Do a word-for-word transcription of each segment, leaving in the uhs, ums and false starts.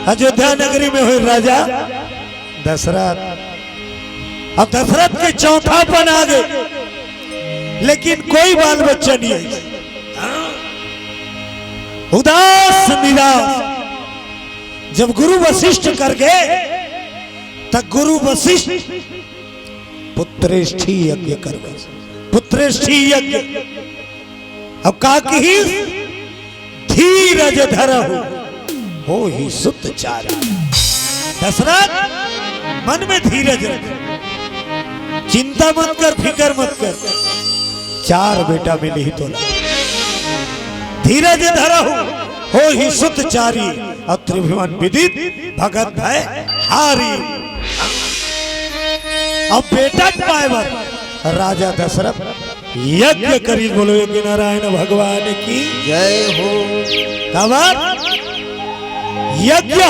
अयोध्या नगरी में होय राजा दशरथ। अब दशरथ के चौथापन आ गे, लेकिन कोई बाल बच्चा नहीं है। उदास निराश। जब गुरु वशिष्ठ कर गे, त गुरु वशिष्ठ पुत्रेष्ठी यज्ञ करवे। पुत्रेष्ठी यज्ञ। अब का कहिस? धीरज धरहु होहि सुत चारी। दशरथ, मन में धीरज रख, चिंता मत कर, फिकर मत कर, चार बेटा मिलही तोला। धीरज धरहु होहि सुत चारी, अत्रि भुवन विदित भगत भय हारी। अब बेटा के पाए बर राजा दशरथ यज्ञ करिस। बोलो यज्ञ नारायण भगवान की जय हो। काबर? यज्ञ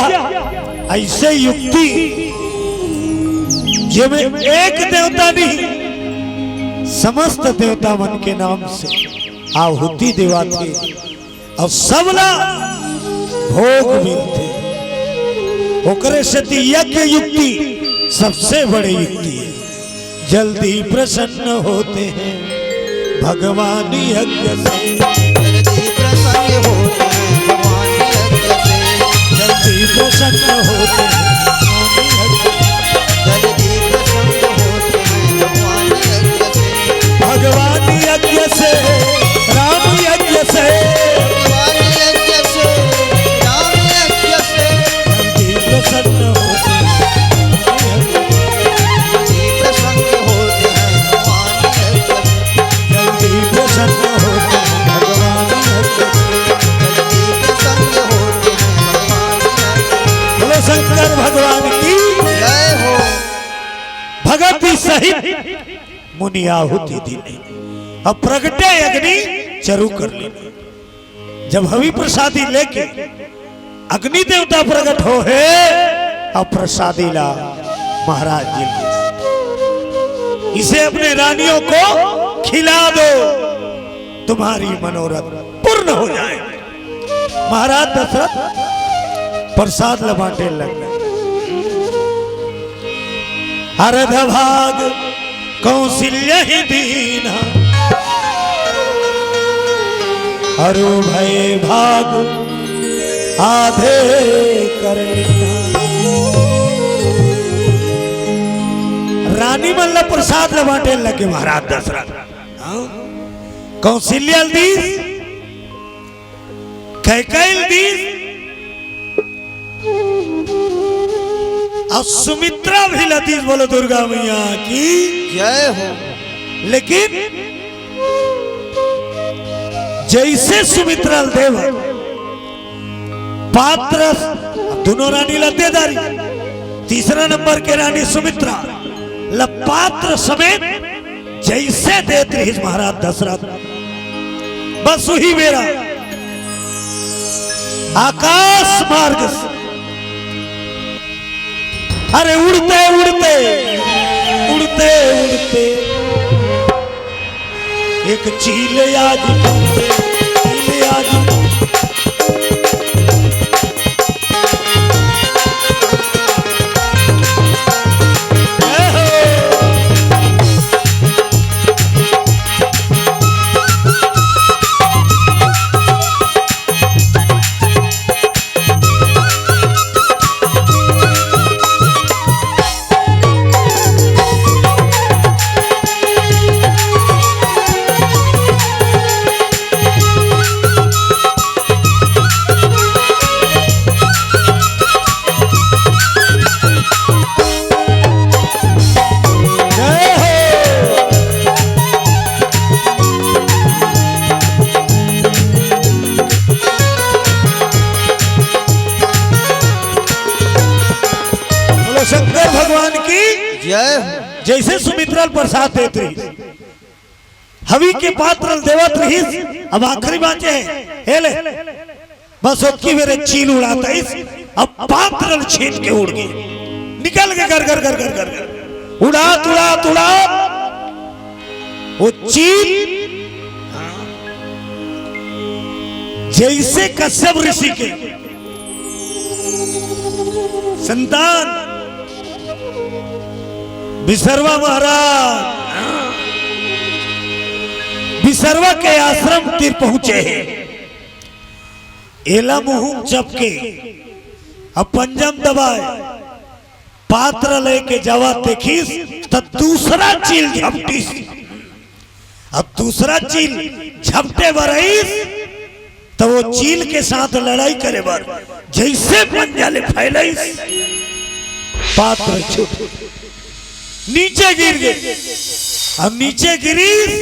ऐसे युक्ति, जेमे एक देवता नहीं, समस्त देवता मन के नाम से आहुति देवाथे। अउ सबला भोग मिलथे। ओकरे सेती यज्ञ युक्ति सबसे बड़े युक्ति हे। जल्दी प्रसन्न होते हैं भगवान यज्ञ से। जल्दी प्रसन्न होते हैं भगवान यज्ञ से। जल्दी प्रसन्न होते हैं भगवान यज्ञ से। जल्दी प्रसन्न होते हैं भगवान यज्ञ से। भगवान यज्ञ से, राम यज्ञ से। भगवान यज्ञ से, राम यज्ञ से। जल्दी प्रसन्न होते हैं। जल्दी प्रसन्न होते हैं भगवान यज्ञ से। जल्दी प्रसन्न होते हैं भगवान यज्ञ से। जल्दी प्रसन्न होते हैं भगवान यज्ञ से। बोलो शंकर भगवान की जय हो। भगति सहित मुनि आहुति दीन्ह। अब प्रगटे अग्नि चरु कर लीन्ह। जब हवि प्रसादी लेके अग्नि देवता प्रगट होहे, अब प्रसादी ला महाराज जी ले। इसे अपने रानियों को खिला दो, तुम्हारी मनोरथ पूर्ण हो जाए। महाराज दशरथ प्रसाद ल बांटे लग गे। अर्ध भाग कौशल्य ही दीन्ह, अरु भय भाग आधे कर लीन्ह। रानी मन ल प्रसाद ल बांटे लगे महाराज दशरथ। हाँ? कौशल्या ल दीस, कैकई ल दीस, अउ सुमित्रा भी ल दीस। बोलो दुर्गा मैया की जय हो। लेकिन जैसे सुमित्रा ल देव पात्र, अब दोनों रानी ल दे डारिस, तीसरा नंबर के रानी सुमित्रा ल पात्र समेत जैसे देत रहिस महाराज दशरथ, बस उही बेरा आकाश मार्ग से, अरे उड़ते उड़ते, उड़ते उड़ते एक चील आज, चील आज। बोलो शंकर भगवान की जय। जैसे सुमित्रा ल प्रसाद देत रहिस, हवि के पात्र ल देवत रहिस, अब आखिरी बांचे हे, हे ले, बस ओतकी बेर चील उड़ात आइस, अब पात्र ल छीन के उड़ गे, निकल गे गर गर गर गर गर गर, उड़ात उड़ात उड़ात वो चील जैसे कश्यप ऋषि के संतान बिसरवा महाराज बिसरवा के आश्रम तीर पहुंचे हे। एला मुहूं चपके, अब पंजम दबाए, पात्र लेके जावा देखिस, त दूसरा चील झपटिस। अब दूसरा चील झपटे बर आइस, त वो चील के साथ लड़ाई करे बर जइसे पंजा ले फैलाइस, पात्र छूट नीचे गिर गे। अब नीचे गिरिस,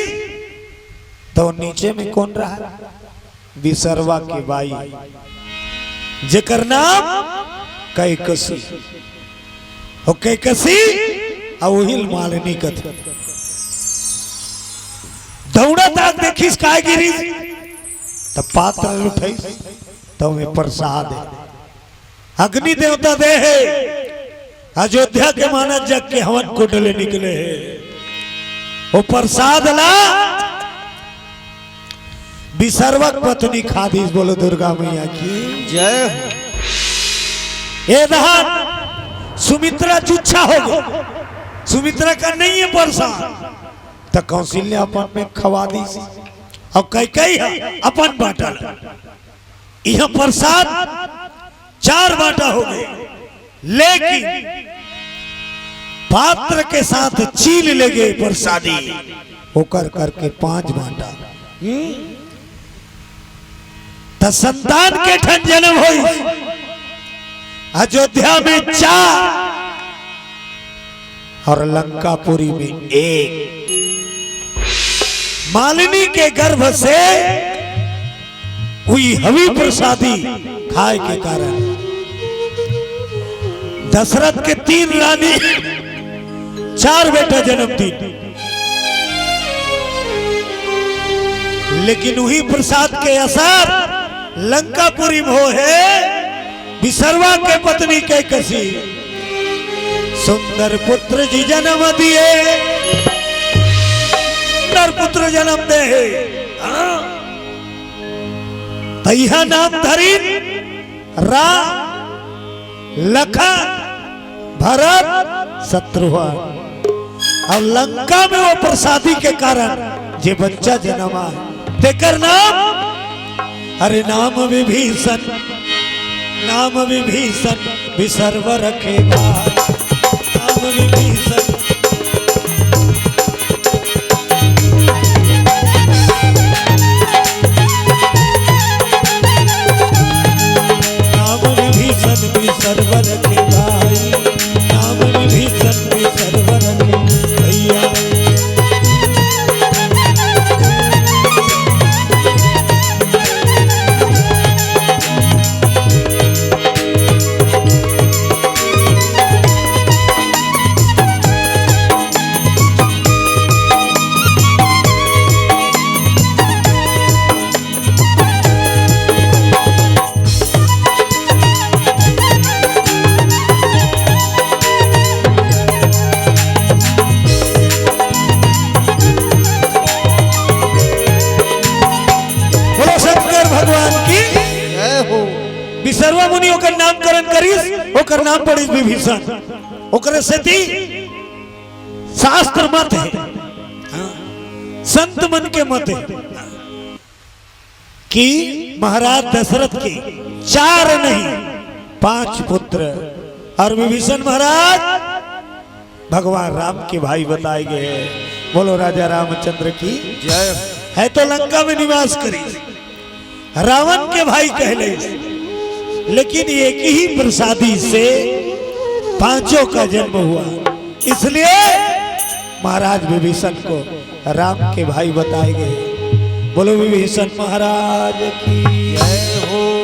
त वो नीचे में कोन रहा? बिसरवा के बाई, जेकर नाम कैकसी। हो कैकसी, अउ उहिल मालिनी कथे। दौड़त आके देखिस, काय गिरिस? त पात्र उठाइस, त ओमे प्रसाद हे। अग्नि देवता दे हे, अयोध्या के मानस जग के हवन कुंड ले निकले हे। वो प्रसाद ला बिसरवा के पत्नी खादिस। बोलो दुर्गा मैया की। जय हो। ए दहन सुमित्रा जुच्छा हो गई, सुमित्रा का नहीं है प्रसाद, त कौशल्या अपन में खवा दिस। अब कैकई ह अपन बांटा ला। यह प्रसाद चार बांटा हो गए, लेकिन पात्र के साथ चील ले गए प्रसादी, ओकर करके पांच बांटा। हम्म? त संतान के ठन जन्म होई, अयोध्या में चार और लंकापुरी में एक। मालिनी के गर्भ से हुई हवी प्रसादी खाए के कारण दशरथ के तीन रानी, चार बेटा जन्म दीन। लेकिन उही प्रसाद के असर लंकापुरी में हो हे। बिसरवा के पत्नी कैकसी सुंदर पुत्र जी जन्म दिए, सुंदर पुत्र जन्म दे हे। हाँ। त इहा नाम धरिन राम, लखन, भरत, शत्रुघ्न। अउ लंका में वो प्रसादी के कारण जे बच्चा जन्मा, तेकर नाम, अरे नाम विभीषण, नाम विभीषण बिसरवा रखे बा, नाम विभीषण। नाम विभीषण बिसरवा रखे भाई, नाम विभीषण बिसरवा रखे भैया। बोलो शंकर भगवान की। जय हो। बिसरवा मुनि ओकर नामकरण करिस, ओकर नाम पड़िस विभीषण। ओकरे सेती शास्त्र मत हे, हाँ, संत मन के मत हे कि महाराज दशरथ के चार नहीं, पांच पुत्र, और विभीषण महाराज भगवान राम के भाई बताए गए हैं। बोलो राजा रामचंद्र की। जय। हे तो लंका में निवास करिस, रावण के भाई कहले, लेकिन एक ही प्रसादी से पांचों का जन्म हुआ, इसलिए महाराज विभीषण को राम के भाई बताए गए। बोलो विभीषण महाराज की। जय हो।